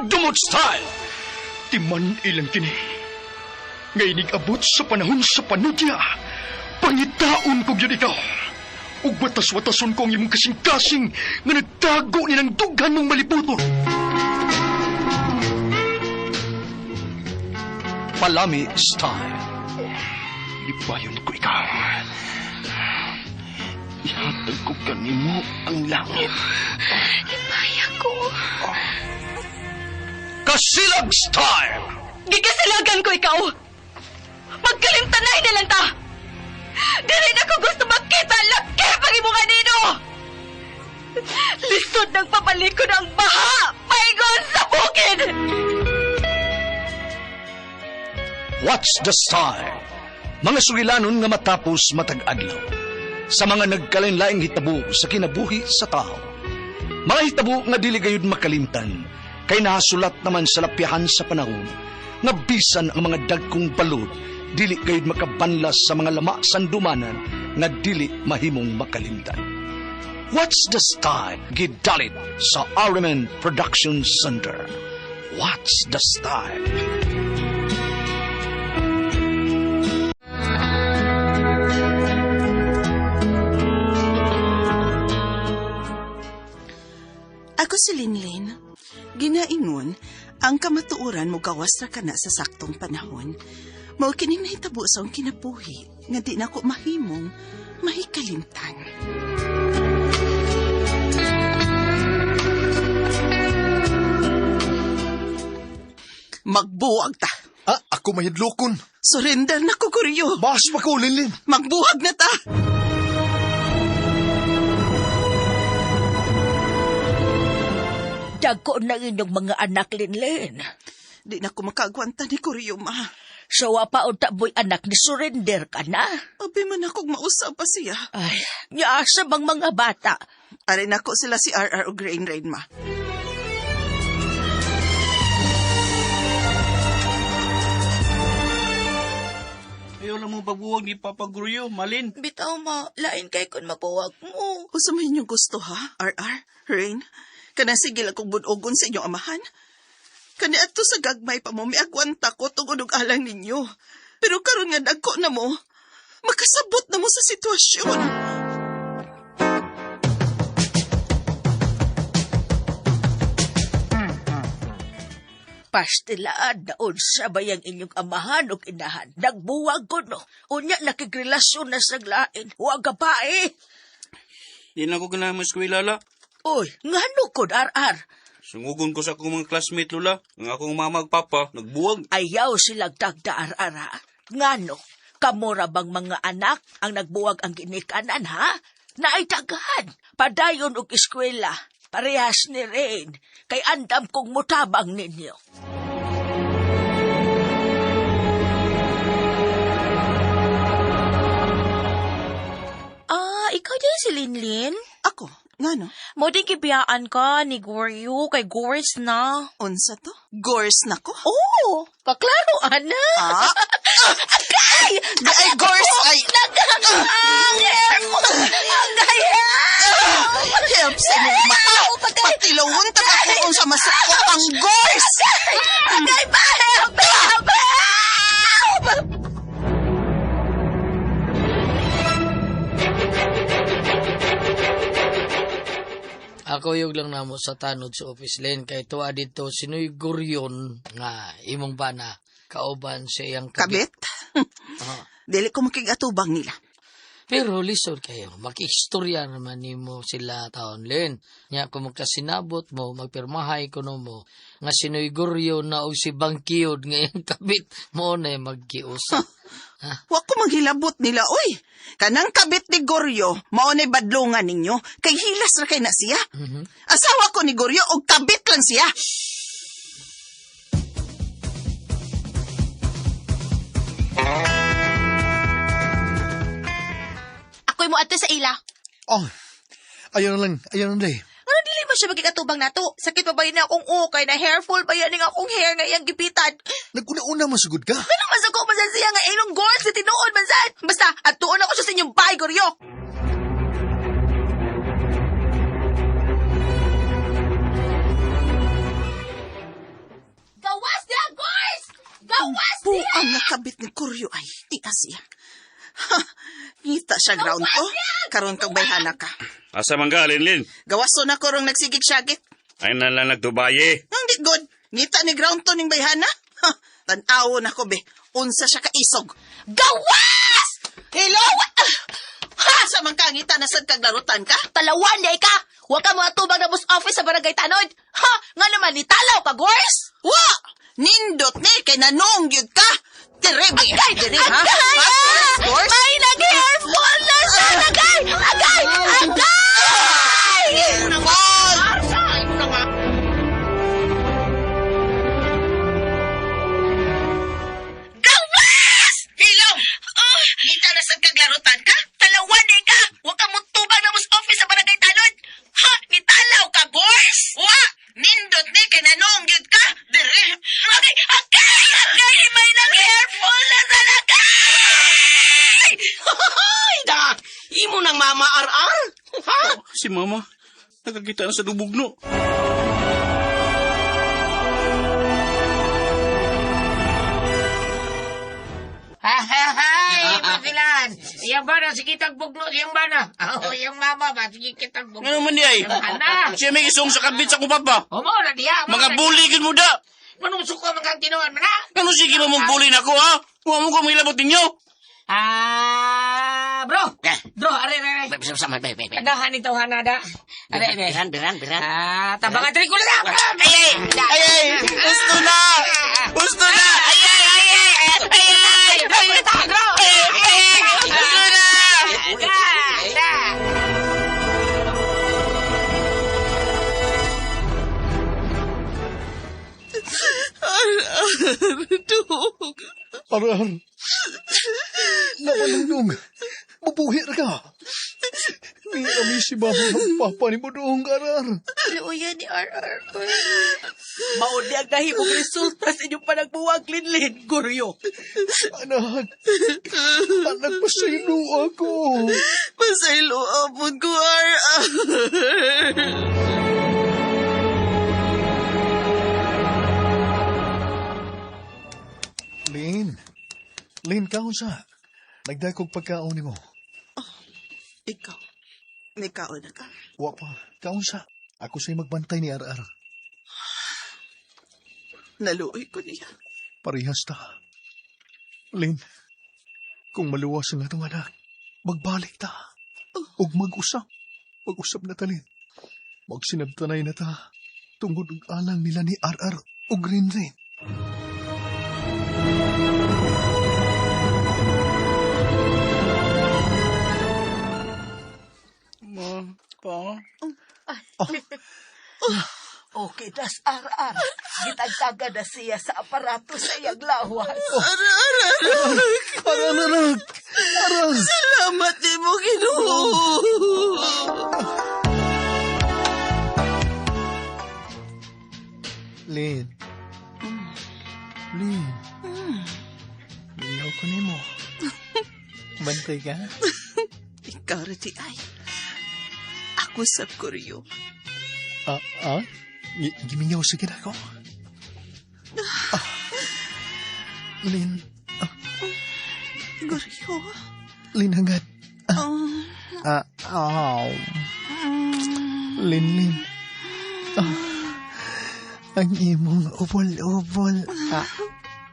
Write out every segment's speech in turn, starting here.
Dumot style! Timan ilang kini. Nga inig-abot sa panahon sa panudya, pangitaon ko gyud ikaw. Ug watas-watason ko ang imong kasing-kasing nga nagtago ni ng dughan mong malibuton. Palami style. Libayon ko ikaw. Ihatag ko kanimo ang langit. Hibaya ko. Kasilag style! Gigasilagan ko ikaw! Magkalimtanay na lang ta! Dili na ko gusto makita ang laki pag imong anino! Lisod ng pabalikon ang baha! Paingon sa bukid! What's the style? Mga sugilanon nga matapos matag adlaw. Sa mga nagkalain-laing hitabo sa kinabuhi sa tao. Mga hitabo nga dili gayud makalimtan, kay nahasulat naman sa lapyahan sa panahon, nga bisan ang mga dagkong balod, dili gayud makabanlas sa mga lama sandumanan nga dili mahimong makalimtan. What's the style? Gidalit sa RMN Production Center. What's the style? Ako si Linlin. Ginaingon, ang kamatuoran mo gawas ra ka na sa saktong panahon. Mao kining nahitabo sa akong kinabuhi nga di na ko mahimong mahikalimtan. Magbuwag ta. Ah, ako mahidlokon. Surrender na ko, Kuryo. Mas pa ko, Linlin. Magbuwag na ta. Dagko na inyong mga anak, Linlin. Di na ko makagwanta ni Kuryo, ma. So, wa pa unta mo'y anak ni surrender ka na. Abi man akong mausap pa siya. Ay, niasa bang mga bata? Arin ako sila si RR o Rain Rain, ma. Ayaw lang mo pagbuwag ni Papa Gruyo, Malin. Bitaw ma, lain kay kun mabuwag mo. Usa man inyong gusto, ha, RR? Rain? Kana sige lang kong bunogon sa inyong amahan. Kani adto sa gagmay pa mo, miagwanta ko tungod og alang ninyo. Pero karon nga dagko na mo, makasabot na mo sa sitwasyon. Pastilaan na unsa bayang inyong amahan o inahan. Nagbuwag ko no. Unya nakigrelasyon na sa lain. Huwag ka pa eh. Di na ko ganahan mo eskwela, la. Uy, ngano ko, RR? Sungugon ko sa akong mga classmate, Lola. Ang akong mama ug papa, nagbuwag. Ayaw silang tagda, RR, ha? Ngano, kamura bang mga anak ang nagbuwag ang ginikanan, ha? Naitaghan, padayon og eskwela, parehas ni Rain, kay andam kong mutabang ninyo. Ah, ikaw din si Linlin? Ako, ngano? Mo din gibiyaan ka ni Goryo kay Gors na. Unsa to? Gors na ko? Oo, kaklaro, ana. Ah? Agay! Di ay gors ay... Ang hair mo! Agay! Help sa imong mata! Patilawon ta ka kung sa masukot ang gors! Agay pa! Help! Help! Help! Ako yug lang namo sa tanod sa office lane kay tuwa dito sinuy Guryon nga imong bana kauban sa iyang kabit. Kabit? Dili ko makigatubang nila. Pero lisod kayo, makistorya naman nimo sila taon len. Nya kung magkasinabot mo, magpirmahay kuno mo nga sinuy Guryon na og si Bangkiyod nga iyang kabit mo na magkiusap. Wa ko maghilabot nila, oy. Kanang kabit ni Goryo, mao na'y badlongan ninyo, kay hilas ra kay na siya. Asawa ko ni Goryo, og kabit lang siya. Ako'y mo ato sa ila. Oh, ayaw na lang, ayaw na lang. Ano dili ba siya magikatubang nato? Sakit pa ba yun akong ukay na hairful ba yan ang akong hair nga iyang gipitan? Naguna-una masugod ka. Ano man sa ko man siya nga ilong goals sa tinuod man sad. Basta atuon ako siya sa inyong bahay, Goryo. Ang nakabit ni Kuryo ay tias siya. Ha, ngita siya ground ko. Karon kag bayhana ka. Asa man ka, Linlin? Gawaso na ko rong nagsigig syagit. Ay na lang nagdubaye. Ang di good. Ngita ni ground to ning bayhana. Ha, tan-awo na ko be. Unsa siya kaisog. Gawas! Hello? Ha, sa man ka ngita na sad kag larutan ka? Talawan di ka! Huwag ka mga tubag na bus office sa barangay Tanod! Ha! Nga naman, nitalaw ka, Gors! Wa! Nindot ni kay nanong gyud ka. Dire be. Agay! Dire ha. Agay! Ha? Scores? May nag-hairfall na siya! Agay! Agay! Agay! Fall! Gawas! Hilom! Ngita na sad kag larutan ka? Talawan di ka! Huwag ka mong tubag na bus office sa barangay Tanod! Ha! Nitalaw ka, Gors! Wa! Nindot ni kay nanong gyud ka. Dire. Agay! Agay! Agay! May nag-hairfall na sa agay! Ay, da! Imo nang mama RR? Ha? Si mama, nakakita na sa dubugno. Hay, Masilan. Iyang bana, sige kitang bugno, iyang bana. Oh, iyang mama ba, sige kitang bugno. Ano man di ay? Iyang hana. Siya may isong sa kabit sa kong papa. O mo na diya. Mga bully gid mo da. Manusok ko mga tinuan man ha. Ano sige mo mong bully na ko ha? Huwag mo ko may labot ninyo. Ah, bro. Bro, are, are, are. Sama, be, be, be. Adahan ito, hanada. Are, are. Biran, biran, biran. Ah, tabangan diri ko lang. Ay, ay, ay, ay, gusto na! Gusto na! Ay, ay, ay, ay, ay, ay, ay, ay, ay, ay, gusto na! Da, da. Dog. Arar. Naman dong. Mabuhi ra ka. Ni ami si mama ng papa ni mo dong, arar. Luya ni RR. Mauni ang nahimong resulta sa inyong panagbuwag, Linlin, Guryo. Anak. Anak, pasaylo ako. Pasaylo apod ko, RR. Lin. Lin, kaon sa. Nagdakog pagkaon nimo. Ikaw. Nikaon na ka. Wa pa. Kaon sa. Ako sa'y magbantay ni RR. Naluoy ko niya. Parehas ta. Lin, kung maluwas ang atong anak, magbalik ta. Ug mag-usap. Mag-usap na ta, Lin. Magsinabtanay na ta. Tungod og alang nila ni RR ug Rinrin. Ma, pa. Okay, das RR. Gitagtaga na siya sa aparato sa iyang lawas. RR, anak. Arar, anak! Arar! Salamat ni mo, Ginoo. Lin. Lin. Mingaw ko nimo. Bantay ka? Ikaw, Riti, ay. Ako sa Kuryo. Ah, ah? Gimingaw sa ako. Ah. Lin, Guryo. Lin hanggat. Oh. Ah, aw. Lin, Lin. Ah, ang imong ubol-ubol. Ah,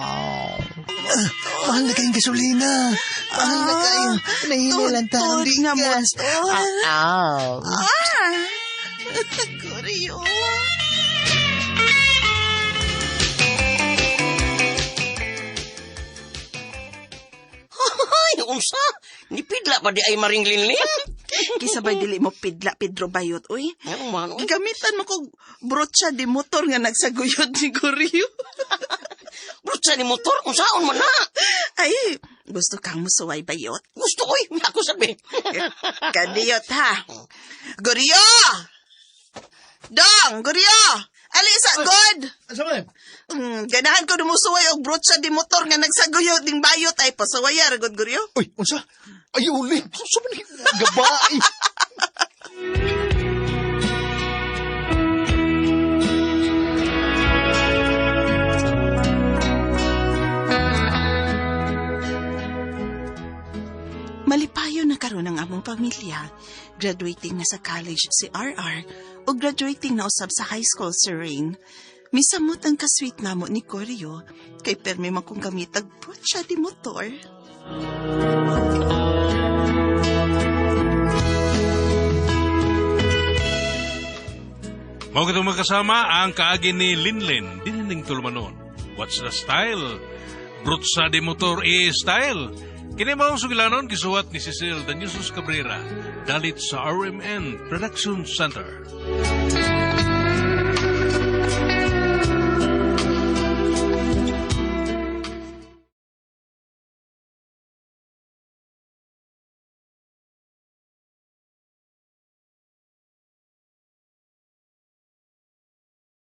aw. Ah, mahal na kayong gasolina. Mahal na kayong nahinilan tayo Tuod nga mo. bigas. Ah, aw. Ah! Guryo. Ay, unsa? Nipidla pa di ay maring Linlin? Kisabay dili mo pidla Pedro Bayot, uy. Ano man, oy? Gigamitan mo kog brotsa di motor nga nagsaguyod ni Guryo. Brutsa ni motor, unsaon man na? Ay, gusto kang musuway bayot? Gusto oy, ako sabi. Kadiyot ha. Guryo! Dong, Guryo! Alisa, God! Asa man? Ganahan ko dumusuway og brotsa di motor nga nagsaguyod ning bayot ay pasuwaya ra gud Guryo. Uy, unsa? Ayaw, Lin. Unsa man ni Gabae. pamilya. Graduating na sa college si RR o graduating na usab sa high school si Rain. Misamot ang kasweet namo ni Goryo kay permi man kong gamitag siya di motor. Mao kitong magkasama ang kaagi ni Linlin, dinining tulumanon. What's the style? Brutsa de motor e style. Kini maong sugilanon gisuwat ni Cecil Danyusos Cabrera, dalit sa RMN Production Center.